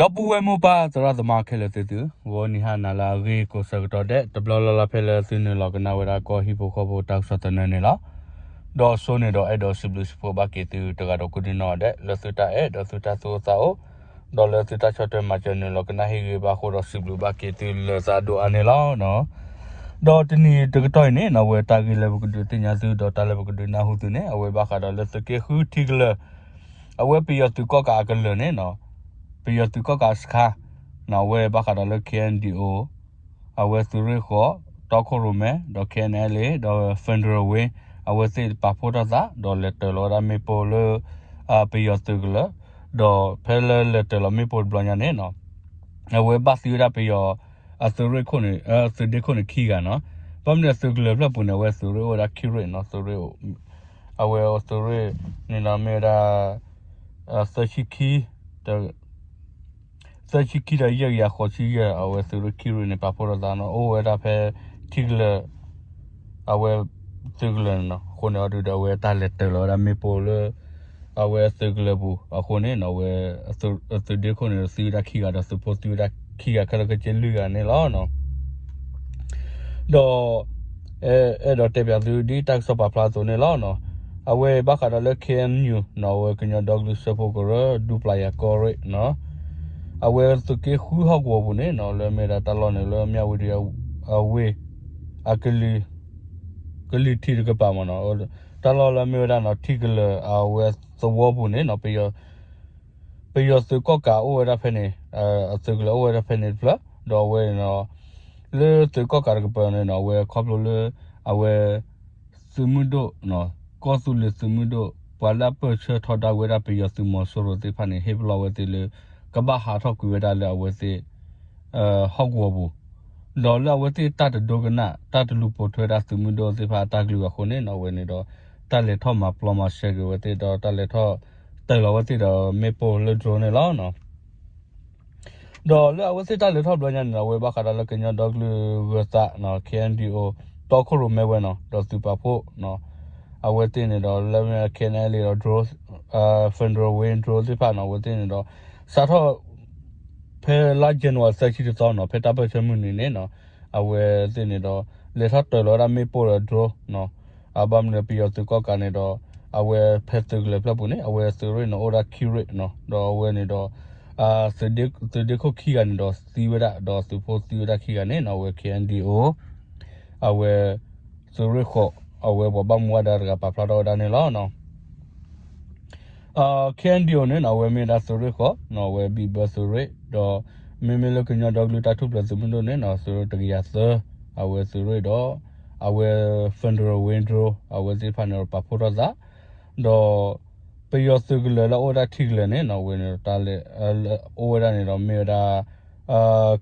ဒီပုၢ်ဝဲၢ်မိၢ်ပၢ်သရၣ်သမါခဲလၢာ်သ့ၣ်သု, ဂီၤနံၤဟါနၤလၢအဂ့ၤကိးဆၢကတီၢ်ဒဲး တဘျီလၢ်လၢ်ဖဲလၢသုနုာ်လီၤကနၣ်ဝဲဒၣ်ကီၢ်ဟံၣ်ဖိဃီဖိတၢ်ကစီၣ်သနၢၣ်န့ၣ်လီၤ. ဒီးစိန့ၣ်ဒီးအဲၣ်ဒိးစံးဘျုးစံးဖှိၣ်ဘၣ်က့ၤသုတဂၤဒီးကိးဒံနီၢ်ဒဲး လၢသုတၢ်အဲၣ်ဒီးသုတၢ်သူၣ်အိၣ်သးအိၣ်, ဒီးလၢသုတၢ်ဆီၣ်ထွဲမၤစၢၤနုာ်လီၤကနၣ်ဟ့ၣ်ဂံၢ်ဘါအဃိဒီးစံးဘျုးဘၣ်က့ၤသုလၢသးဒိၣ်အါန့ၣ်လီၤ. ဒီးတနံၤတကတီၢ်အံၤန့ၣ် အဝဲတၢ်ဂ့ၢ်လၢပကဒုးသ့ၣ်ညါသု ဒီးတၢ်လၢပကဒုးနၢ်ဟူသုန့ၣ် အဝဲဘၣ်ဃးဒီးလၢသုးက့ဃုထံကလၢၤ အဝဲပယီၤသုးကီၣ်ကးအကလၢၤန့ၣ် ပယီၤသုးကီၣ်ကးအစခါ အဝဲဘၣ်ဃးဒီးလၢ K N D O အဝဲသုးရ့ၣ်ဃိး တီခိၣ်ရိၣ်မဲ ဒီး K N L A ဒီး Federal Wing အဝဲသ့ၣ်ပာ်ဖှိၣ်ထီၣ်သး ဒီးလဲၤတၢၤလီၤဝဲဒၣ်မ့ၣ်ပိၢ်လၢ ပယီၤသုးကလၢၤ, ဒီးဖဲလၢလဲၤတၢၤလီၤမ့ၣ်ပိၢ်တဘျီညါန့ၣ် အဝဲဘၣ်သံဝဲဒၣ်ပယီၤအသုးရ့ၣ်ခိၣ်န့ၣ် သုးဒ့ခိၣ်န့ၣ်ခံဂၤနီၤ. ဘၣ်မနုၤသုးကလၢၤဖျၢၣ်ပူၤန့ၣ် အဝဲသုးရ့ၣ်အိၣ်ဝဲဒၣ်ခံရ့ၣ်နီၤ, သုးရ့ၣ် အဝဲသုးရ့ၣ်န့ၣ်ဒီးမ့ၢ်ဝဲဒၣ် သၢဆံခံ သၢဆံခံဒီးယဲၢ်ကယၤဃိးဆံယဲၢ် အဝဲသုးရ့ၣ်ခံရ့ၣ်န့ၣ် ပာ်ဖှိၣ်ထီၣ်သးနီၤ အိၣ်ဝဲဒၣ်ဖဲထံကလၢၤ အဝဲသုးကလၢၤန့ၣ်နီၤ. အဃိန့ၣ်အီၤဒုးဒီး အဝဲတၢ်လဲၤတၢၤလီၤဝဲဒၣ်မ့ၣ်ပိၢ်လၢ အဝဲသုးကလၢၤပူၤအဃိန့ၣ်နီၤ အဝဲသုးဒ့ခိၣ်န့ၣ်ဒီးသံဝဲဒၣ်ခံဂၤဒီးသုးဖိသံဝဲဒၣ်ခံဂၤခဲလၢာ်ခဲဆ့လွံၢ်ဂၤန့ၣ်လီၤ. ဒီး အဲၣ်ဒိးတဲပၠးသုဒ်တၢ်ကစီၣ်ပာ်ဖျါအသိးန့ၣ်လီၤ. အဝဲဘၣ်ဃးဒီးလၢ K N U နီၤ အဝဲကညီဒီကလုာ်စၢဖှိၣ်ကရၢ ဒူပျၢ်ယၤကီၢ်ရ့ၣ်နီၤ အဝဲသုးက့ဃုဟီၣ်ကဝီၤပူၤန့ၣ်နီၤ လၢမ့ၢ်ဒၣ်တၢ်လီၢ်န့ၣ်လၢမၠၣ်ဝတံၤအဝ့ၢ် အကလံၤ ကလံၤထံးတကပၤမ့ၢ်နီၤ တၢ်လီၢ်လၢမ့ၢ်ဝဲဒၣ်နီၤ ထံကလၢၤအဝဲသဝီပူၤန့ၣ်နီၤ ပယီၤသုးကီၣ်ကးအိၣ်ဝဲဒၣ်ဖဲန့ၣ် အသုးကလၢၤအိၣ်ဝဲဒၣ်ဖဲန့ၣ်တဖျၢၣ် ဒီးအဝဲန့ၣ်ဒီး လၢသုးကီၣ်ကးတကပၤန့ၣ်နီၤ အဝဲခီဖျိလၢ အဝဲ သုးမုၢ်ဒိၣ် ကီၢ်သူလ့ၤသုးမုၢ်ဒိၣ် ပှၤလၢအပၢၢ်ဆၢထီဒါဝဲဒၣ်ပယီၤသုးမီၤစိရိၤသ့ၣ်တဖၣ်န့ၣ် ဟ့ၣ်ပလီၢ်ဝဲသ့ၣ်လၢ ကဘၣ်ဟးထီၣ်ကွံာ်ဝဲဒၣ်လၢအဝဲသ့ၣ် ဟီၣ်ကဝီၤပူၤ ဒီးလၢအဝဲသ့ၣ်တၢ်တဒိကနၣ် တၢ်တလူၤပိာ်ထွဲဝဲဒၣ်သုးမုၢ်ဒိၣ်သ့ၣ်တဖၣ်အတၢ်ကလုၢ်အဃိန့ၣ်နီၤ အဝဲန့ၣ်ဒီး တၢ်လဲၤထီၣ်မၤပျီမၤစဲက့ၤဝဲသ့ၣ်ဒီး တၢ်လဲၤထီၣ်တၢၤလီၤဝဲသ့ၣ်ဒီးမ့ၣ်ပိၢ်လၢ drone န့ၣ်လီၤ. ဒီးလၢအဝဲသ့ၣ်တၢ်လဲၤထီၣ်ဘျီညါန့ၣ်ဒီး အဝဲဘၣ်ဃးဒီးလၢကညီဒီကလုာ်ဂၢၤသး K N D O တီခိၣ်ရိၣ်မဲဝဲနီၤ ဒီးသုးပာ်ဖှိၣ် အဝဲသ့ၣ်န့ၣ်ဒီး လၢ K N L A ဒီး drone Federal Wing drone သ့ၣ်တဖၣ်နီၤ အဝဲသ့ၣ်န့ၣ်ဒီး စးထီၣ် ဖဲလါ January သၢဆံတသီနီၤ ဖဲတၢ်ပၢၢ်ဆၢမုၢ်နံၤန့ၣ်နီၤ အဝဲသ့ၣ်န့ၣ်ဒီး လဲၤထီၣ်တၢၤလီၤဝဲဒၣ်မ့ၣ်ပိၢ်ဒီး drone အဘၣ်မနုၤပယီၤသုးကီၣ်ကးန့ၣ်ဒီး အဝဲဖဲသုးကလၢၤဖျၢၣ်ပူၤန့ၣ် အဝဲသုးရ့ၣ်န့ၣ်အိၣ်ဒၣ်ခံရ့ၣ်နီၤ ဒီးအဝဲန့ၣ်ဒီး သုးဒ့ခိၣ်ခံဂၤန့ၣ်ဒီးသံဝဲဒၣ် ဒီးသုးဖိသံဝဲဒၣ်ခံဂၤန့ၣ်နီၤ အဝဲ K N D O အဝဲ သုးရ့ၣ်ဃိး အဝဲပှၤဘၣ်မူဘၣ်ဒါတဂၤပာ်ဖျါထီၣ်ဝဲဒၣ်န့ၣ်လီၤ. K N D O န့ၣ်နီၤ အဝဲမ့ၢ်ဝဲဒၣ်သုးရ့ၣ်ဃိးနီၤ အဝဲဘံၣ်ဘၢသုးရ့ၣ် ဒီးမ့မ့ၢ်လၢကညီဒီကလုာ်တၢ်ထူၣ်ဖျဲးသုးမုၢ်ဒိၣ်န့ၣ်နီၤ သုးရ့ၣ်တကယၤသၢ အဝဲသုးရ့ၣ်ဒီး အဝဲ Federal Wing drone အဝဲသ့ၣ်တဖၣ်န့ၣ်ဒီးပာ်ဖှိၣ်ထီၣ်သး ဒီး ပယီၤသုးကလၢၤလၢအအိၣ်ဝဲဒၣ်ထံကလၢၤန့ၣ်နီၤ အဝဲန့ၣ်ဒီးတၢ်လဲၤ အိၣ်ဝဲဒၣ်န့ၣ်ဒီးမ့ၢ်ဝဲဒၣ်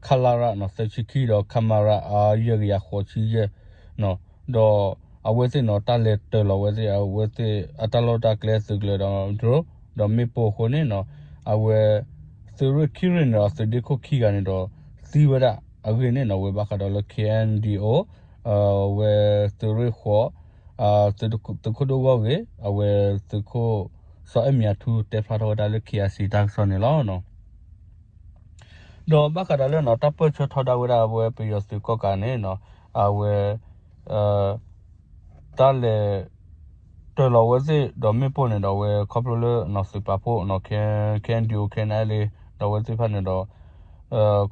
ခလရ နီၤ သၢဆံခံ ဒီး ခမရ ယဲၢ်ကယၤဃိးဆံယဲၢ် ဒီးအဝဲသ့ၣ်န့ၣ်ဒီး တၢ်လဲၤတၢၤလီၤဝဲသ့ၣ် အဝဲသ့ၣ်အတၢ်လီၢ်တၢ်ကျဲသုးကလၢၤဒီး drone ဒီးမ့ၣ်ပိၢ်အဃိန့ၣ်နီၤ အဝဲ သုးရ့ၣ်ခံရ့ၣ်န့ၣ်ဒီး သုးဒ့ခိၣ်ခံဂၤန့ၣ်ဒီး သံဝဲဒၣ်အဂ့ၢ်န့ၣ်နီၤ အဝဲဘၣ်ဃးဒီးလၢ K N D O အဝဲသုးရ့ၣ်ဃိး သုးခိၣ်ဒိၣ်ဂီၢ်ဂ့ၤ အဝဲသုးခိၣ်စီၤအဲၣ်မံၤအထူတဲဖျါထီၣ်ဝဲဒၣ်လၢ K I C တၢ်ကစီၣ်န့ၣ်လီၤ. ဒီးဘၣ်ဃးဒီးလၢနီၤ တၢ်ပၢၢ်ဆၢထီဒါဝဲဒၣ်အဝဲပယီၤသုးကီၣ်ကးန့ၣ်နီၤ အဝဲ တၢ်လဲၤ တၢၤလီၤဝဲသ့ၣ်ဒီးမ့ၣ်ပိၢ်န့ၣ်ဒီး အဝဲခီဖျိလၢနီၤ သုးပာ်ဖှိၣ်နီၤ K N D O K N L A ဒီးအဝဲသ့ၣ်တဖၣ်န့ၣ်ဒီး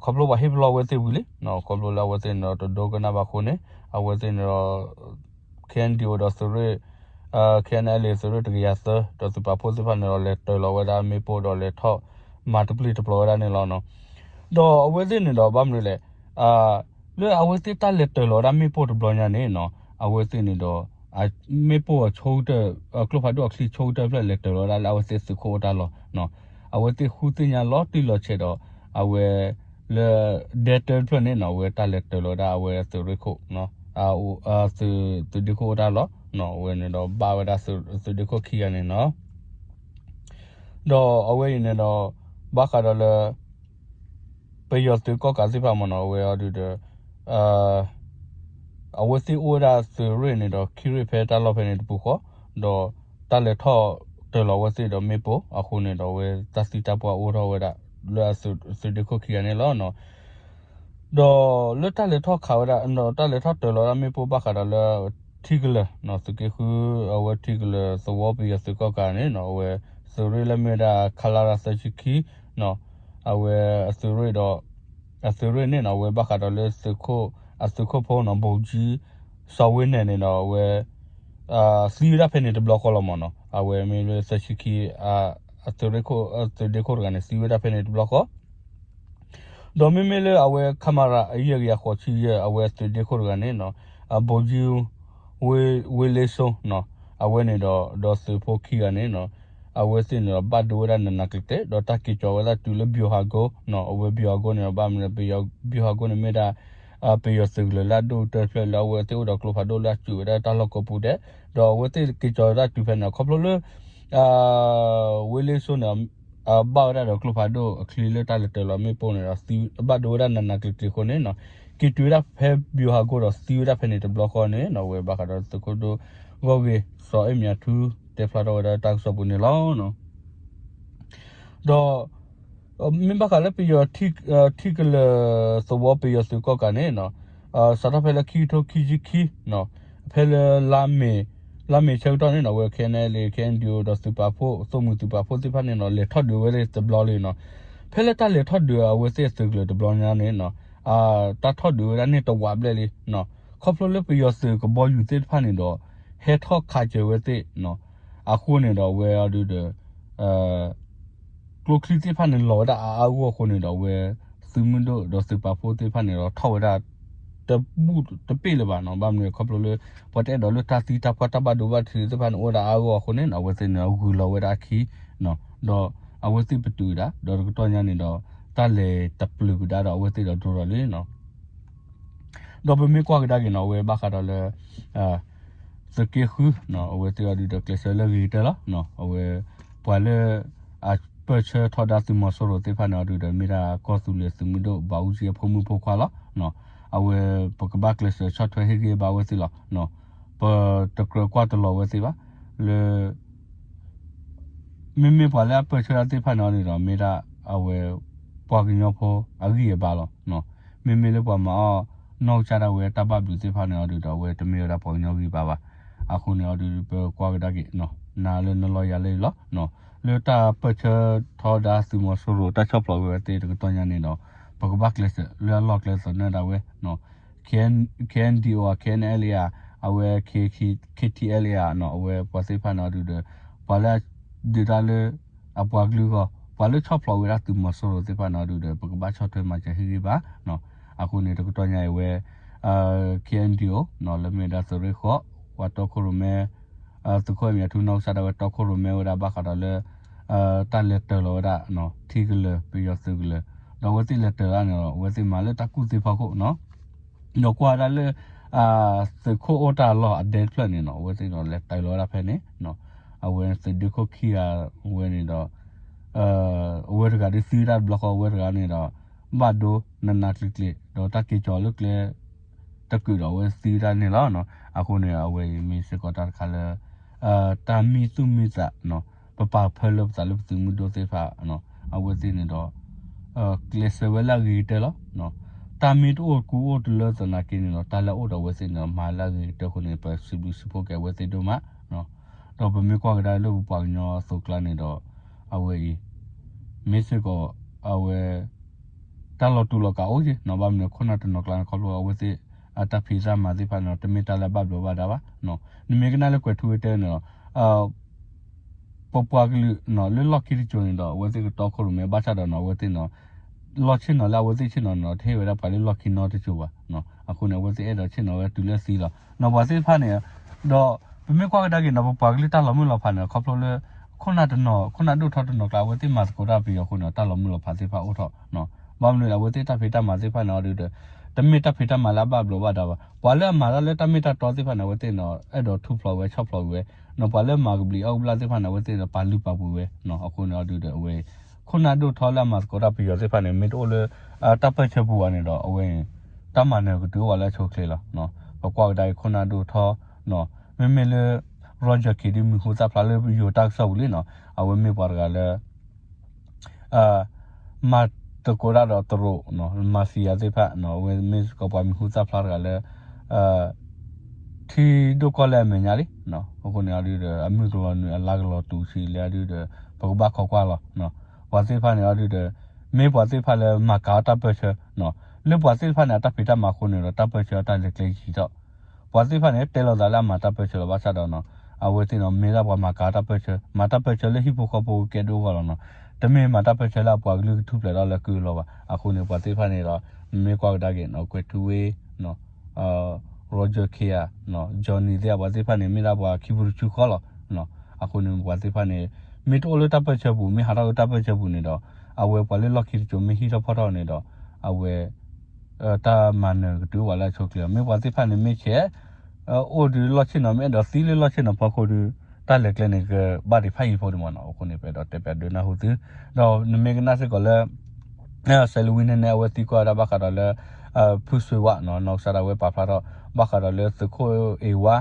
ခီဖျိပှၤဟ့ၣ်ပလီၢ်ဝဲသ့ၣ်ဝံၤလံ ခီဖျိလၢအဝဲသ့ၣ်န့ၣ်ဒီးတဒိကနၣ်ဘၣ်အဃိန့ၣ် အဝဲသ့ၣ်န့ၣ်ဒီး K N D O ဒီးသုးရ့ၣ် K N L A သုးရ့ၣ်တကယၤသၢ ဒီးသုးပာ်ဖှိၣ်သ့ၣ်တဖၣ်န့ၣ်ဒီး လဲၤတၢၤလီၤဝဲဒၣ်မ့ၣ်ပိၢ်ဒီးလဲၤထီၣ်မၤတပျံၤတပျီၤဝဲဒၣ်န့ၣ်လီၤ. ဒီးအဝဲသ့ၣ်န့ၣ်ဒီးဘၣ်မနုၤလဲၣ် လၢအဝဲသ့ၣ်တၢ်လဲၤတၢၤလီၤဝဲဒၣ်မ့ၣ်ပိၢ်တဘျီညါန့ၣ်နီၤ အဝဲသ့ၣ်န့ၣ်ဒီး မ့ၣ်ပိၢ်အဆိကတၢၢ် ကျိဖးဒိၣ်အချံဆိကတၢၢ်ဖျၢၣ်လဲၤတၢၤလီၤဝဲဒၣ်လၢအဝဲသ့ၣ်သုးခိၣ်အိၣ်တၢ်လီၢ် အဝဲသ့ၣ်ဃုသ့ၣ်ညါလီၤတံၢ်လီၤဆဲးဒီး အဝဲ လၢဒဲတၢတဖျၢၣ်န့ၣ်နီၤ အဝဲတၢ်လဲၤတၢၤလီၤဝဲဒၣ်အဝဲသုးရ့ၣ်ခိၣ် သုးဒ့ခိၣ်အိၣ်တၢ်လီၢ် အဝဲန့ၣ်ဒီးဘၣ်ဝဲဒၣ်သုးဒ့ခိၣ်ခံဂၤန့ၣ်နီၤ ဒီးအဝဲအံၤန့ၣ်ဒီး ဘၣ်ဃးဒီးလၢ ပယီၤသုးကီၣ်ကးသ့ၣ်တဖၣ်မ့ၢ်နီၤ အဝဲအီၤဒုးဒီး အဝဲသ့ၣ်အိၣ်ဝဲဒၣ်သုးရ့ၣ်န့ၣ်ဒီး ခံရ့ၣ်ဖဲတၢ်လီၢ်ဖဲန့ၣ်တပူၤဃီ ဒီးတၢ်လဲၤထီၣ်တၢၤလီၤဝဲသ့ၣ်ဒီးမ့ၣ်ပိၢ်အဃိန့ၣ်ဒီး အဝဲတၢ်သံတၢ်ပှၢ်အိၣ်ထီၣ်ဝဲဒၣ် လၢအသုးဒ့ခိၣ်ခံဂၤန့ၣ်လီၤ. ဒီးလၢတၢ်လဲၤထီၣ်ခးဝဲဒၣ် တၢ်လဲၤထီၣ်တၢၤလီၤဝဲဒၣ်မ့ၣ်ပိၢ်ဘၣ်ဃးဒီးလၢ ထံကလၢၤ သုးက့ဃု အဝဲထံကလၢၤသဝီပယီၤသုးကီၣ်ကးန့ၣ်နီၤ အဝဲသုးရ့ၣ်လၢမ့ၢ်ဝဲဒၣ် ခလရ သၢဆံခံ အဝဲအသုးရ့ၣ်ဒီး အသုးရ့ၣ်န့ၣ်နီၤ အဝဲဘၣ်ဃးဒီးလၢသုးခိၣ် အသုးခိၣ်ဖိနီၤ ဘိၣ်ကၠံ စီၤဝ့နဲၣ်န့ၣ်ဒီး အဝဲ သံဝဲဒၣ်ဖဲန့ၣ်တဘျီဃီလီၤမ့ၢ်နီၤ. အဝဲမ့ၢ်လၢသၢဆံခံ အသုးရ့ၣ်ခိၣ် အသုးဒ့ခိၣ်တဂၤန့ၣ် သံဝဲဒၣ်ဖဲန့ၣ်တဘျီဃီ ဒီးမ့မ့ၢ်လၢအဝဲ ခမရ အယဲၢ်ကယၤဃိးဆံယဲၢ် အဝဲသုးဒ့ခိၣ်တဂၤန့ၣ်နီၤ အဘိၣ်ကၠံ ဝ့လ့စိနီၤ အဝဲန့ၣ်ဒီး ဒီးသုးဖိခံဂၤန့ၣ်နီၤ အဝဲသ့ၣ်န့ၣ်ဒီးဘၣ်ဒိဝဲဒၣ်နးနးကျံၤကျံၤ ဒီးတၢ်က့ၤကီၤဝဲဒၣ်တုၤလၢ ဗျူဟာကုန်း နီၤ အဝဲ ဗျူဟာကုန်း န့ၣ်ဒီး ဘၣ်မနုၤ ဗျူဟာကုန်း န့ၣ်မ့ၢ်ဒၣ် ပယီၤ သုးကလၢၤလၢအဒိၣ်ကတၢၢ်တဖျၢၣ်လၢအဝဲသ့ၣ်အိၣ်ဒီးကျိဖးဒိၣ်လၢအစူးဝဲဒၣ်တၢ်လီၢ်ကိးပူၤဒဲး ဒီးအဝဲသ့ၣ်က့ၤကီၤဝဲဒၣ်တုၤဖဲန့ၣ် ခီဖျိလၢ ဝ့လ့စိန့ၣ် ဘၣ်ဝဲဒၣ်ဒီးကျိဖးဒိၣ်အချံလၢတၢ်လဲၤတၢၤလီၤမ့ၣ်ပိၢ်န့ၣ်ဒီး ဘၣ်ဒိဝဲဒၣ်နးနးကျံၤကျံၤအဃိန့ၣ်နီၤ က့ၤတုၤဝဲဒၣ်ဖဲ ဗျူဟာကုန်း ဒီးသံဝဲဒၣ်ဖဲန့ၣ်တဘျီဃီန့ၣ်နီၤ အဝဲဘၣ်ဃးဒီးသုးခိၣ်ဒိၣ်ဂီၢ်ဂ့ၤ စီၤအဲၣ်မၠးထူ တဲဖျါထီၣ်ဝဲဒၣ်တၢ်ကစီၣ်ပူၤန့ၣ်လီၤ. ဒီး မ့ၢ်ဘၣ်ဃးလၢပယီၤ ထံကလၢၤသဝီပယီၤသုးကီၣ်ကးန့ၣ်နီၤ စးထီၣ်ဖဲလၢခံကထိခံဆံခံ ဖဲလၢ လါမ့ၤဆၢကတီၢ်န့ၣ်နီၤ အဝဲ ခဲအံၤ ခဲအံၤ ဒီးသုးပာ်ဖှိၣ် သိၣ်မှံၤသုးပာ်ဖှိၣ်သ့ၣ်တဖၣ်န့ၣ်နီၤ လဲၤထီၣ်ဒုးဝဲလၢတဘျီလံနီၤ ဖဲလၢတၢ်လဲၤထီၣ်ဒုးအဝဲသ့ၣ်အသုးကလၢၤတဘျီညါန့ၣ်နီၤ တၢ်ထီၣ်ဒုးဝဲဒၣ်န့ၣ်တဝးဘျဲၣ်လံ ခီဖျိလၢပယီၤသုးကဘီယူၤသ့ၣ်တဖၣ်န့ၣ်ဒီး ဟဲထီၣ်ခးစၢၤဝဲသ့ၣ်နီၤ အဃိန့ၣ်ဒီးအဝဲအီၤဒုးဒီး ကျိချံသ့ၣ်တဖၣ်န့ၣ်လီၤဝဲဒၣ်အါအါဂီၢ်ဂီၢ်အဃိန့ၣ်ဒီး အဝဲသုးမုၢ်ဒိၣ်ဒီးသုးပာ်ဖှိၣ်သ့ၣ်တဖၣ်န့ၣ်ဒီးထီၣ်ဝဲဒၣ် တဘူၣ်တပ့ၢ်လၢၤဘၣ်နီၤ ဘၣ်မနုၤခီဖျိလၢ ပှၤတအဲၣ်ဒိးလၢတၢ်သံတၢ်ပှၢ်တၢ်ဘၣ်ဒိဘၣ်ထံးသ့ၣ်တဖၣ်န့ၣ်အိၣ်ဝဲဒၣ်အါအါဂီၢ်ဂီၢ်အဃိန့ၣ် အဝဲသ့ၣ်န့ၣ်ဂုၤလီၤဝဲဒၣ်အခံ ဒီးအဝဲသ့ၣ်ပတုာ်ဝဲဒၣ် ဒီးတကတီၢ်ညါန့ၣ်ဒီး တၢ်လဲၤတပျုာ်ကဒါဒီးအဝဲသ့ၣ်ဒီးဒိၣ်ထီၣ်လံနီၤ ဒီးပမ့ၢ်ကွၢ်ကဒါက့ၤနီၤ အဝဲဘၣ်ဃးဒီးလၢ သုးက့ဃု အဝဲသ့ၣ်အီၤဒုးဒီးကျဲးစၢးလၢအဂ့ၤကတၢၢ်လီၤ. အဝဲ ပှၤလၢ အပၢၢ်ဆၢထီဒါသုးမီၤစိရိၤသ့ၣ်တဖၣ်န့ၣ်အီၤဒုးဒီး မ့ၢ်ဒၣ်ကီၢ်သူလ့ၤသုးမုၢ်ဒိၣ် ဘၣ်အူကၠံအဖိမုၣ်ဖိခွါလီၤ. အဝဲ ပကဘၣ်ကျဲးစၢးဆီၣ်ထွဲဟ့ၣ်ဂံၢ်ဘါအဝဲသ့ၣ်လီၤ. ပတကြၢးကွၢ်တလီၤဝဲသ့ၣ်ဘၣ် လၢ မ့မ့ၢ်ပှၤလၢအပၢၢ်ဆၢတၢ်သ့ၣ်တဖၣ်န့ၣ်အီၤန့ၣ်ဒီး မ့ၢ်ဒၣ်အဝဲ ပှၤကညီဖိအဂံၢ်အဘါလီၤ. မ့မ့ၢ်လၢပှၤမၤအီၣ်နီၢ်ကစၢ်ဒၣ်ဝဲတၢ်ဘၣ်ဘျုးသ့ၣ်တဖၣ်န့ၣ်အီၤဒုးဒီး အဝဲတမ့ၢ်ဝဲဒၣ်ပှၤကညီဂံၢ်ဘါဘၣ်. အဃိန့ၣ်အီၤဒုး ပကွၢ်ကဒါက့ၤ နၤလၢနလီၤယၤလၢအံၤလီၤ. လၢတၢ်ပၢၢ်ဆၢထီဒါသုးမီၤစိရိၤတၢ်ဆီၣ်ဖျိးဝဲသ့ၣ်တကတီၢ်ညါန့ၣ်ဒီး ပကဘၣ်ကျဲးစၢးလၢအလီၢ်ကျဲသနၢၣ်ဒၣ်ဝဲ K N D O ဧါ K N L A ဧါ အဝဲ K T L A ဧါ အဝဲပှၤသ့ၣ်တဖၣ်န့ၣ်အီၤဒုးဒီး ပှၤလၢ ဒုးတၢ်လၢ အပှၤကလုာ်အဂီၢ် ပှၤလၢဆီၣ်ဖျိးဝဲဒၣ်သုးမီၤစိရိၤသ့ၣ်တဖၣ်န့ၣ်အီၤဒုးဒီး ပကဘၣ်ဆီၣ်ထွဲမၤစၢၤဟ့ၣ်ဂံၢ်ဘါ. အဃိန့ၣ် တကတီၢ်ညါအံၤဝဲ K N D O လၢမ့ၢ်ဝဲဒၣ်သုးရ့ၣ်ဃီ ပှၤတီခိၣ်ရိၣ်မဲ သုးခိၣ်အဲၣ်မၠးထူနီၢ်ကစၢ်ဒၣ်ဝဲတီခိၣ်ရိၣ်မဲဝဲဒၣ်ဘၣ်ဃးဒီးလၢ တၢ်လဲၤတၢၤလီၤဝဲဒၣ် ထံကလၢၤ ပယီၤသုးကလၢၤ ဒီးအဝဲသ့ၣ်လဲၤတၢၤတၢ်န့ၣ်ဒီး အဝဲသ့ၣ်မၤလၢတၢ်ကူၣ်သ့ဖီခိၣ်နီၤ ဒီးကွၢ်ဝဲဒၣ်လၢ သုးခိၣ်အိၣ်တၢ်လီၢ်အဒဲတဖျၢၣ်န့ၣ်နီၤ အဝဲသ့ၣ်ဒီးလဲၤတၢၤလီၤဝဲဒၣ်ဖဲန့ၣ် အဝဲသုးဒ့ခိၣ်ခံဂၤဝဲန့ၣ်ဒီး အဝဲတဂၤဒုးသံဝဲဒၣ်တဘျီဃီ အဝဲတဂၤန့ၣ်ဒီး ဘၣ်ဒိနးနးကျံၤကျံၤ ဒီးတၢ်က့ၤကီၤလၢကျဲ တကုာ်ဒီးအဝဲသံဝဲဒၣ်န့ၣ်လီၤ. အဃိန့ၣ် အဝဲအံၤမ့ၢ်စ့ၢ်ကီးတၢ်တခါလၢ တၢ်မံသူၣ်မံသး ပပာ်ဖၢလၢပသးလၢပသုးမုၢ်ဒိၣ်သ့ၣ်တဖၣ် အဝဲသ့ၣ်န့ၣ်ဒီး ကျဲးစၢးဝဲလၢအဂ့ၤကတၢၢ်လီၤ. တၢ်မ့ၢ်တအိၣ်ကူအိၣ်တလၢသနာ်က့န့ၣ်ဒီး တၢ်လၢအအိၣ်ဒီးအဝဲသ့ၣ်န့ၣ်ဒီး မၤလၢအဂ့ၤကတၢၢ်အဃိန့ၣ် ပစံးဘျုးစံးဖှိၣ်က့ၤအဝဲသ့ၣ်ဒိၣ်မး ဒီးပမ့ၢ်ကွၢ်ကဒါလၢပပှၤကညီအသိးကျါန့ၣ်ဒီး အဝဲအံၤ မ့ၢ်စ့ၢ်ကီး အဝဲ တၢ်လီၤတူာ်လီၤကာ်အိၣ်က့ၤနီၤ ဘၣ်မနုၤခိၣ်နၢ်တနီၤကျါန့ၣ် ခီဖျိအဝဲသ့ၣ် အတၢ်ဖံးတၢ်မၤသ့ၣ်တဖၣ်န့ၣ်ဒီး တမ့ၢ်တၢ်လၢအဘၣ်ဘျီးဘၣ်ဒါဘၣ်. နမ့ၢ်ကနၣ်လၢကွဲးထူဝ့တဲန့ၣ်ဒီး ပပှၤကလုာ်နီၤ လၢလီၢ်ခံတစိၤန့ၣ်ဒီး အဝဲသ့ၣ်ကတီခိၣ်ရိၣ်မဲဘၣ်ဆၣ်ဒီးနီၤ အဝဲသ့ၣ်နီၤ လီၢ်ဆ့ၣ်နီၤလၢအဝဲသ့ၣ်ဆ့ၣ်နီၤန့ၣ်ဒီး တဟ့ၣ်ဝဲဒၣ်ပှၤလၢလီၢ်ခံနီတစိၤဘၣ်. အဃိန့ၣ် အဝဲသ့ၣ်အဲၣ်ဒိးဆ့ၣ်နီၤဝဲတုၤလၢသံလီၤ. နီၤပှၤသ့ၣ်တဖၣ်န့ၣ် ဒီးပမ့ၢ်ကွၢ်ကဒါက့ၤနီၤ ပပှၤကလုာ်တၢ်လီၤမုၢ်လီၤဖးန့ၣ် ခီဖျိလၢ ခိၣ်နၢ်တနီၤ ခိၣ်နၢ်ဒိၣ်ထီတနီၤကျါ အဝဲသ့ၣ်မၤသကိးတၢ်ပယီၤအဃိန့ၣ် တၢ်လီၤမုၢ်လီၤဖးသ့ၣ်တဖၣ်အိၣ်ထီၣ် ဘၣ်မနုၤလဲၣ် အဝဲသ့ၣ်တၢ်ဖံးတၢ်မၤသ့ၣ်တဖၣ်န့ၣ်အီၤဒုးဒီး တမ့ၢ်တၢ်ဖံးတၢ်မၤလၢအဘၣ်ဘျီးဘၣ်ဒါဘၣ်. ပှၤလၢအမၤတၢ်လၢတၢ်မ့ၢ်တၢ်တီသ့ၣ်တဖၣ်န့ၣ် အဝဲသ့ၣ်န့ၣ် အဲၣ်ဒိးထူဖျိးဝဲဆီၣ်ဖျိးဝဲ နီၤပှၤလၢမၤကဘျံးအီၣ်ကဘျၣ်သ့ၣ်တဖၣ်န့ၣ် အဝဲသ့ၣ်န့ၣ် ပာ်လုၢ်ပာ်ပှ့ၤဝဲ အဃိန့ၣ်အီၤဒုးဒီး အဝဲ ခိၣ်နၢ်ဒိၣ်ထီလၢအမၤသကိးတၢ်ပယီၤသ့ၣ်တဖၣ်န့ၣ် မ့ၢ်တအိၣ်လၢ တၢ်ပၢၢ်ဆၢပူၤဘၣ်န့ၣ်ဒီး အဝဲ တၢ်မၤနၢၤကတုၤအိၣ်ဝဲလၢအဆိအချ့လီၤ. ပကွၢ်ကဒါအံၤခိၣ်နၢ်ဒိၣ်ထီ မ့မ့ၢ်လၢ Roger Khin ဒ်မံၤဟူသၣ်ဖျါလၢယိၤတၢ်ကစီၣ်ပူၤလံနီၤ အဝဲမ့ၢ်ပှၤတဂၤလၢ မၤသကိးတၢ်ဒီးတရူး mafia သ့ၣ်တဖၣ် အဝဲမ့ၢ်စ့ၢ်ကီးပှၤမံၤဟူသၣ်ဖျါတဂၤလၢ ထံဒိၣ်ကီၢ်လဲၢ်အမဲာ်ညါလံ. အဃိန့ၣ်အီၤဒုဒီး အမုၢ်ကလီၤနုာ်အလါကလီၤတူာ်ဆံးလၢအဒုဒီး ပကဘၣ်ခိးကွၢ်လီၤ. ပှၤသ့ၣ်တဖၣ်န့ၣ်အီၤဒုဒီး မ့ၢ်ပှၤသ့ၣ်တဖၣ်လၢမၤကၤအီၣ်တၢ်ပၢၢ်ဆၢ လၢပှၤသ့ၣ်တဖၣ်န့ၣ် အတၢ်ဖံးတၢ်မၤအဃိန့ၣ်ဒီး တၢ်ပၢၢ်ဆၢအတၢ်လဲၤကျဲယံာ်ထီၣ် ပှၤသ့ၣ်တဖၣ်န့ၣ် တဲလိာ်သးလၢအမၤတၢ်ပၢၢ်ဆၢလီၤ ဘၣ်ဆၣ်ဒီး အဝဲသ့ၣ်န့ၣ် မ့ၢ်ဒၣ်ပှၤမၤကၤတၢ်ပၢၢ်ဆၢ မၤတၢ်ပၢၢ်ဆၢလၢဟံၣ်ဖိဃီဖိကကဲဒိၣ်အဂီၢ်လီၤနီၤ. တမ့ၢ်မၤတၢ်ပၢၢ်ဆၢလၢအပှၤကလုာ်ကထူၣ်ဖျဲးဒီးလၢကုၢ်လီၤဘၣ်. အဃိန့ၣ် ပှၤသ့ၣ်တဖၣ်န့ၣ်ဒီး မ့ၢ်ကွၢ်ကဒါက့ၤနီၤ ကွဲၤထူဝ့ Roger Kay နီၤ Johnny သ့ၣ် ပှၤသ့ၣ်တဖၣ်န့ၣ် မ့ၢ်ဒၣ်ပှၤခံပူၤတဆူဃီလီၤ. အဃိန့ၣ် ပှၤသ့ၣ်တဖၣ်န့ၣ် မ့ၢ်တအိၣ်လၢတၢ်ပၢၢ်ဆၢပူၤ မ့ၢ်ဟးထီၣ်လၢတၢ်ပၢၢ်ဆၢပူၤန့ၣ်ဒီး အဝဲပှၤလၢလီၢ်ခံတစိၤမ့ၢ်ဟံၣ်ထီၣ်ဖီၣ်ထီၣ်န့ၣ်ဒီး အဝဲ တၢ်မၤနၢၤကတုၤအိၣ်ဝဲလၢအဆိအချ့လီၤ. မ့ၢ်ပှၤသ့ၣ်တဖၣ်န့ၣ် မ့ၢ်ဆဲး အိၣ်ဒုးလီၢ်ဆ့ၣ်နီၤ မ့ၢ်အဲၣ်ဒိးသံလၢလီၢ်ဆ့ၣ်နီၤဖီခိၣ်ဒီး တၢ်လဲၤကျဲန့ၣ် ကဘၣ်ဒံးဖးယံၤဖိဒံးမးနီၤ. အဃိန့ၣ် ပအဲၣ်ဒိးတဲပၠးဒုးနၢ်ဟူသု ဒီးနမ့ၢ်ကနၣ်စ့ၢ်ကီးလၢ စဲးလဝံန့ၣ်န့ၣ် အဝဲသံကွၢ်ဝဲဒၣ်ဘၣ်ဃးဒီးလၢ ဖုစွ့ဝါနီၤ နီၢ်ကစၢ်ဒၣ်ဝဲပာ်ဖျါထီၣ် ဘၣ်ဃးဒီးလၢသုးခိၣ်အ့ဝါ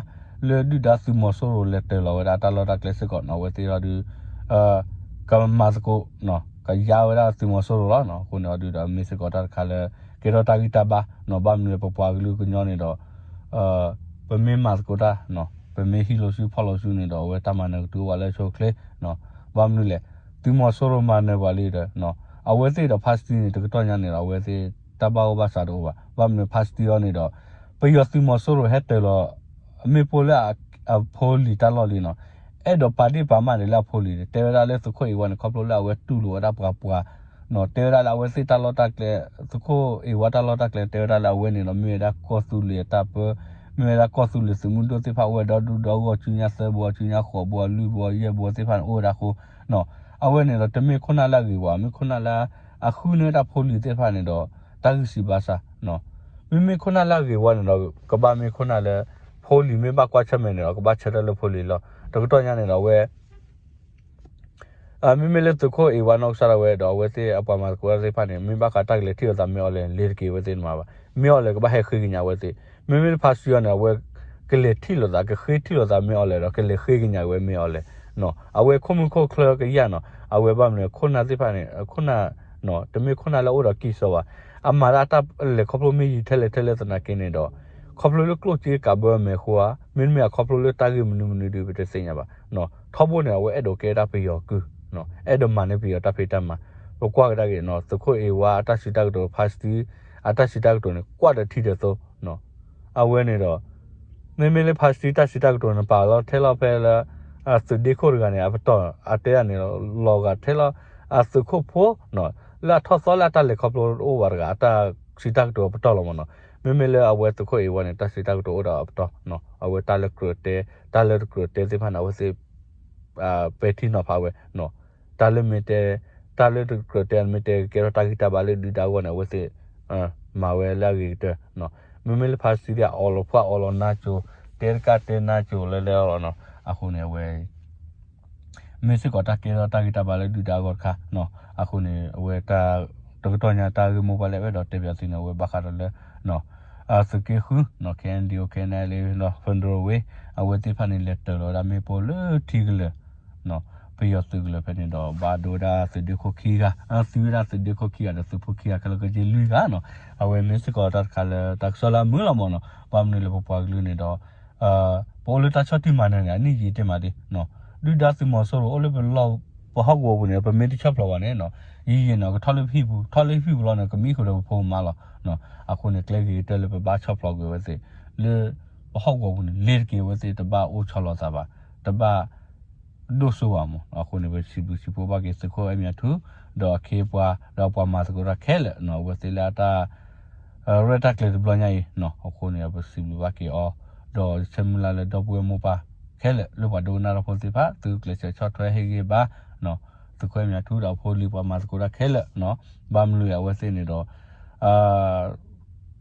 လၢဒုၣ်ဒါသုးမီၤစိရိၤလဲၤတၢၤလီၤဝဲဒၣ်တၢ်လီၢ်တၢ်ကျဲစ့ၢ်ကီးနီၤ အဝဲသ့ၣ်အီၤဒုး ကမၤသကိး ကယါဝဲဒၣ်သုးမီၤစိရိၤလီၤ. အဃိန့ၣ်အီၤဒုးဒီးမ့ၢ်စ့ၢ်ကီးတၢ်တခါလၢ ကဲထီၣ်တၢ်ဂံၢ်တၢ်ဘါနီၤ ဘၣ်မနုၤလဲၣ်ပပှၤကလုာ်ကညီန့ၣ်ဒီး ပမ့ၢ်မၤသကိးတၢ် ပမ့ၢ်ဟံးလိာ်စုဖီၣ်လိာ်စုန့ၣ်ဒီး အဝဲတၢ်မၤနၢၤကတုၤအိၣ်ဝဲလၢအဆိအချ့ ဘၣ်မနုၤလဲၣ် သုးမီၤစိရိၤမၤနၢၤပှၤလံဒီး အဝဲသ့ၣ်ဒီးဖါစတံန့ၣ် တကတီၢ်ညါန့ၣ်ဒီး အဝဲသ့ၣ်တၢ်ဘၣ်အိၣ်ဘၣ်စးတအိၣ်ဘၣ်. ဘၣ်မနုၤဖါစတံအီၤန့ၣ်ဒီး ပယီၤသုးမီၤစိရိၤဟဲတၢၤလီၤ မ့ၣ်ပိၢ်လၢအဖိလံၤတၢ်လီၢ်လံနီၤ အဲၣ်ဒိးပာ်ဒ့ၣ်ပာ်မၢ်န့ၣ်လၢအဖိလံၤန့ၣ် တဲဝဲဒၣ်လၢသုးခိၣ်အ့ဝါန့ၣ် ခီဖျိလၢအဝဲတူၢ်လိာ်ဝဲဒၣ်ပှၤပှၤ တဲဝဲဒၣ်လၢအဝဲသ့ၣ်တၢ်လီၢ်တၢ်ကျဲ သုးခိၣ်အ့ဝါတၢ်လီၢ်တၢ်ကျဲ တဲဝဲဒၣ်လၢအဝဲန့ၣ်ဒီး မ့ၢ်ဝဲဒၣ်ကီၢ်သူလ့ၤအတၢ်ပၢ မ့ၢ်ဝဲဒၣ်ကီၢ်သူလ့ၤသုးမုၢ်ဒိၣ်သ့ၣ်တဖၣ်အိၣ်ဝဲဒီဒူၣ်ဒီဂီၢ် ဆူညါသၢဘိ ဆူညါဃိးဘိ လွံၢ်ဘိ ယဲၢ်ဘိသ့ၣ်တဖၣ်န့ၣ် အိၣ်ဝဲဒၣ်အဃိ အဝဲန့ၣ်ဒီး တမ့ၢ်ခိၣ်နၢ်လၢအဂ့ၤဝဲ မ့ၢ်ခိၣ်နၢ်လၢအဃုန့ၢ်ဝဲဒၣ်ဖိလံၤသ့ၣ်တဖၣ်န့ၣ်ဒီး တၢ်ဂံၢ်စၢ်ဘါစၢ် မ့မ့ၢ်ခိၣ်နၢ်လၢအဂ့ၤဝဲန့ၣ်ဒီး ကဘၣ်မ့ၢ်ခိၣ်နၢ်လၢ ဖိလံၤမ့ၢ်ဘၣ်ကွၢ်ဆၢၣ်မဲာ်န့ၣ်ဒီး ကဘၣ်ဆၢထၢၣ်လၢဖိလံၤလီၤ. တကတီၢ်ညါန့ၣ်ဒီး အဝဲ မ့မ့ၢ်လၢသုးခိၣ်အ့ဝါနီၢ်ကစၢ်ဒၣ်ဝဲဒီး အဝဲသ့ၣ်အပှၤမၤသကိးတၢ်သ့ၣ်တဖၣ်န့ၣ် မ့ၢ်ဘၣ်ဃးတၢ်ကလဲၤထံၣ်လိာ်သးမ့ၢ်အီၤလဲၣ် လ့ၤတက့ၤအဝဲသ့ၣ်န့ၣ်မးဘၣ်. မ့ၢ်အီၤလဲၣ်ကဘၣ်ဟဲဃ့ကညးအဝဲသ့ၣ်. မ့မ့ၢ်လၢဖါစတံအီၤန့ၣ် အဝဲ ကလဲၤထံၣ်လိာ်သး ကဃ့ထံၣ်လိာ်သးမ့ၢ်အီၤလဲၣ်ဒီး ကလဲၤဃ့ကညးဝဲမ့ၢ်အီၤလဲၣ်. အဝဲခိၣ်မုၢ်ခိၣ်ချၢကယၢ်နီၤ အဝဲဘၣ်မနုၤခိၣ်နၢ်သ့ၣ်တဖၣ်န့ၣ် ခိၣ်နၢ် တမ့ၢ်ခိၣ်နၢ်လၢအအိၣ်ဒီးကံၢ်စီဘၣ်. အမၤဒၣ်တၢ်လဲၤခီဖျိမ့ၢ်ယံာ်ထဲလဲၣ်ထဲလဲၣ်သနာ်က့န့ၣ်ဒီး ခီဖျိလၢကျိၣ်စ့ကးဘၢအမဲာ်အဃိဧါ မ့တမ့ၢ်အခီဖျိလၢတၢ်ဂ့ၢ်မနုၤမနုၤဒုး ပတသ့ၣ်ညါဘၣ်. ထီဘိန့ၣ် အဝဲအဲၣ်ဒိးကဲတၢ်ပယီၤကုၢ် အဲၣ်ဒိးမၤန့ၢ်ပယီၤတၢ်ဖံးတၢ်မၤ. ပကွၢ်ကဒါက့ၤနီၤ သုးခိၣ်အ့ဝါအတၢ်စံးတၢ်ကတိၤ ဖါစတံ အတၢ်စံးတၢ်ကတိၤန့ၣ် ကွၢ်ဒီးထံဒီးသိ အဝဲန့ၣ်ဒီး မ့မ့ၢ်လၢဖါစတံတၢ်စံးတၢ်ကတိၤန့ၣ် ပာ်လီၤထဲလီၤဖဲလၢ သုးဒ့ခိၣ်တဂၤန့ၣ် အပတီၢ် အတဲဒၣ်န့ၣ် လီၤဂာ်ထဲလီၤ အသုးခိၣ်ဖိ လၢအထီၣ်သီလၢအတၢ်လဲၤခီဖျိတအိၣ်ဘၣ်တဂၤ အတၢ်စံးတၢ်ကတိၤအပတီၢ်လီၤမးနီၤ. မ့မ့ၢ်လၢအဝဲသုးခိၣ်အ့ဝါန့ၣ် တၢ်စံးတၢ်ကတိၤအိၣ်ဒီးအပတီၢ် အဝဲတၢ်လၢကြၢးတဲ တၢ်လၢတကြၢးတဲသ့ၣ်တဖၣ်န့ၣ် အဝဲသ့ၣ် ပဲာ်ထံနီၤဖးဝဲ တၢ်လၢမ့ၢ်တဲ တၢ်လၢတကြၢးတဲမ့ၢ်တဲကကဲထီၣ်တၢ်ဂံၢ်တၢ်ဘါလၢဒုၣ်ဒါအဂီၢ်န့ၣ် အဝဲသ့ၣ် မၤဝဲလၢအဂ့ၤကတၢၢ်. မ့မ့ၢ်လၢဖါစတံဒၣ်အီၣ်လီၤဖှၣ်အီၣ်လီၤနါစိၤ တဲတကၣ်တဲနါစိၤလၢလဲၣ်လီၤနီၤ. အဃိန့ၣ် အဝဲ မ့ၢ်စ့ၢ်ကီးတၢ်ကဲထီၣ်တၢ်ဂံၢ်တၢ်ဘါလၢဒုၣ်ဒါအဂီၢ်တခါနီၤ. အဃိန့ၣ် အဝဲတၢ် တကတီၢ်ညါတၢ်ဂ့ၢ်မိၢ်ပှၢ်လၢအဲၣ်ဒိးတဲပၠးသုန့ၣ် အဝဲဘၣ်ဃးဒီးလၢ သုးက့ဃု KNDO KNLA ဒီး Federal Wave အဝဲသ့ၣ်တဖၣ်န့ၣ် လဲၤတၢၤလီၤဝဲဒၣ်မ့ၣ်ပိၢ်လၢထံကလၢာ် ပယီၤသုးကလၢာ်ဖဲန့ၣ်ဒီး ဘၣ်ဒိဝဲဒၣ်သုးဒ့ခိၣ်ခံဂၤ သံဝဲဒၣ်သုးဒ့ခိၣ်ခံဂၤဒီးသုးဖိခံဂၤခဲလၢာ်ကက့လွံၢ်ဂၤနီၤ. အဝဲမ့ၢ်စ့ၢ်ကီးတၢ်တခါလၢတၢ်ကစီၣ်လၢအမုာ်လီၤမးနီၤ. ဘၣ်မနုၤလၢပပှၤကလုာ်န့ၣ်ဒီး ပအိၣ်လၢတၢ်ဆီၣ်တံၢ်မၤနၢၤန့ၣ် အနံၣ်ယံာ်တ့ၢ်မးဒ် ဒုၣ်ဒါသုးမီၤစိရိၤအိၣ်လၢပလီၢ်ပဟီၣ်ကဝီၤပူၤန့ၣ် ပမ့ၢ်တဆီၣ်ဖျိးဘၣ်န့ၣ်နီၤ ယံာ်ယံာ်န့ၣ် ကထီၣ်လၢပဟံၣ်ပူၤ ထီၣ်လၢဟံၣ်ပူၤလီၤန့ၣ် ကမံဃုာ်ဒီးပဖိပမါလီၤ. အဃိန့ၣ် ကျဲဂ့ၤကတၢၢ်လၢပဘၣ်ဆီၣ်ဖျိးကွံာ်အဝဲသ့ၣ် လၢပဟီၣ်ကဝီၤပူၤန့ၣ် လ့ၤတက့ၤအဝဲသ့ၣ်တဘၣ်အိၣ်ဆီလီၤသးဘၣ် တဘၣ် ဒိၣ်စိဘၣ်မး. အဃိန့ၣ် ပစံးဘျုးစံးဖှိၣ်ဘၣ်က့ၤသုးခိၣ်အဲၣ်မၠးထူ ဒီးအခ့အပှၤ ဒီးပှၤမၤသကိးတၢ်ခဲလၢာ်နီၤ အဝဲသ့ၣ်လၢအတၢ် ရဲၣ်တၢ်ကျဲၤတဘျီညါအံၤနီၤ. အဃိန့ၣ် ပစံးဘျုးဘၣ်က့ၤအီၤ ဒီးဆၢမုၢ်လၢ်လၢဒီပုၢ်ဝဲၢ်မိၢ်ပၢ်ခဲလၢာ် လၢပှၤဒိကနၣ်တၢ်ဖိသ့ၣ်တဖၣ် သုကျဲးစၢးဆီၣ်ထွဲဟ့ၣ်ဂံၢ်ဘါ သုးခိၣ်အဲၣ်မၠးထူဒီးအဖိလံၤပှၤမၤသကိးတၢ်ခဲလၢာ်နီၤ. ဘၣ်မနုၤအဝဲသ့ၣ်န့ၣ်ဒီး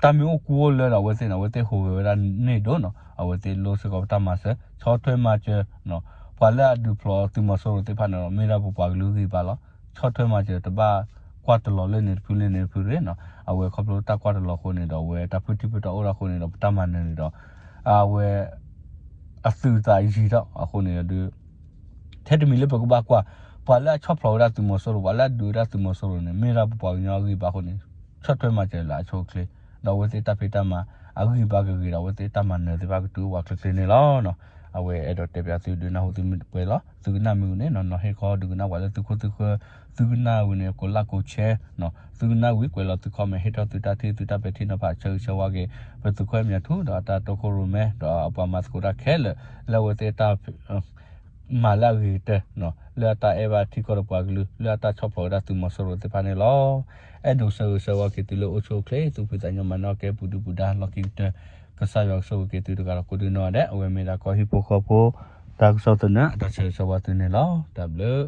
တၢ်မ့ၢ်အိၣ်ကူအိၣ်လၢဒီးအဝဲသ့ၣ်န့ၣ် အဝဲသ့ၣ်ဟူးဂဲၤဝဲဒၣ်န့ၢ်ဒိၣ်နီၤ အဝဲသ့ၣ်လိၣ်စ့ၢ်ကီးပတၢ်မၤစၢၤ ဆီၣ်ထွဲမၤစၢၤ ပှၤလၢအဒုးဖျိးသုးမီၤစိရိၤသ့ၣ်တဖၣ်န့ၣ်ဒီး မ့ၢ်ဒၣ်ပပှၤကလုာ်ဂံၢ်ဘါလီၤ. ဆီၣ်ထွဲမၤစၢၤ တဘၣ်ကွၢ်တလီၤလၢန့ၣ်တဖုလၢန့ၣ်တဖုတဂ့ၤနီၤ. အဝဲခီဖျိတၢ်ကွၢ်တလီၤအဃိန့ၣ်ဒီး အဝဲတၢ်ဖုၣ်ထံၣ်ဖုၣ်တီအိၣ်ထီၣ်အဃိန့ၣ်ဒီး ပတၢ်မၤနၢၤန့ၣ်ဒီး အဝဲ အသုးသးယံၤထီၣ်အဃိန့ၣ်ဒီး ထဲတမံၤလၢပကဘၣ်ကွၢ် ပှၤလၢအဆီၣ်ဖျိးဝဲဒၣ်သုးမီၤစိရိၤ ပှၤလၢအဒုးဝဲဒၣ်သုးမီၤစိရိၤန့ၣ် မ့ၢ်ဒၣ်ပပှၤကညီအဂံၢ်အဘါအဃိန့ၣ် ဆီၣ်ထွဲမၤစၢၤလၢအဆိအချ့, ဒီးအဝဲသ့ၣ်တၢ်ဖံးတၢ်မၤ အဂံၢ်အဘါကဂ့ၤဒီး အဝဲသ့ၣ်တၢ်မၤနၢၤသ့ၣ်တဖၣ်ကတုၤအိၣ်ဝးချ့ချ့န့ၣ်လီၤ. အဝဲအဲၣ်ဒိးတဲပၠးသုဒုးနၢ်ဟူသုကွဲးလီၤ သုကနၣ်မ့ၢ်ဝံၤန့ၣ် နီၢ်နီၢ်ဟ့ၣ်ခီဒုးကနၣ်ပှၤလၢသုခိၣ်သုဃၢၤ, သုကနၣ်ဝံၤန့ၣ် ကိးlikeကိးshare, သုကနၣ်ဝံၤကွဲးလီၤသု comment ဟ့ၣ်ထီၣ်သုတၢ်ထံၣ်သုတၢ်ပဲာ်ထံနီၤဖး ဆၢဂ့ၤဆၢဝါက့ၤ ပသုးခိၣ်အဲၣ်မၠးထူ ဒီးအတၢ်တိခိၣ်ရိၣ်မဲ ဒီးအပှၤမၤသကိးတၢ်ခဲလၢာ် လၢအဝဲသ့ၣ်တၢ် မၤလၢအဂ့ၤကတၢၢ်, လၢအတၢ်အဲၣ်ဘၣ်ထံကီၢ်ဒီးပှၤကလုာ် လၢအတၢ်ဆီၣ်ဖျိးဝဲဒၣ်သုးမီၤစိရိၤသ့ၣ်တဖၣ်န့ၣ်လီၤ. အဲၣ်ဒိးဆၢဂ့ၤဆၢဝါက့ၤသုလၢအိၣ်ဆူၣ်အိၣ်ချ့ သူၣ်ဖှံသးညီ မၤနၢၤကဲပူၤဒုၣ်ပူၤဒါလီၢ်ခံကတၢၢ်, ကစၢ်ယွၤကဆိၣ်ဂ့ၤက့ၤသုတဂၤဒီးကိးဒုနီၢ်ဂၤဒဲး. အဝဲမ့ၢ်ဒၣ်ကီၢ်ဟံၣ်ဖိဃီဖိ တၢ်ကစီၣ်သနၢၣ် အတၢ်ဆၢဂ့ၤဆၢဝါသုန့ၣ်လီၤ. တၢ်ဘျုး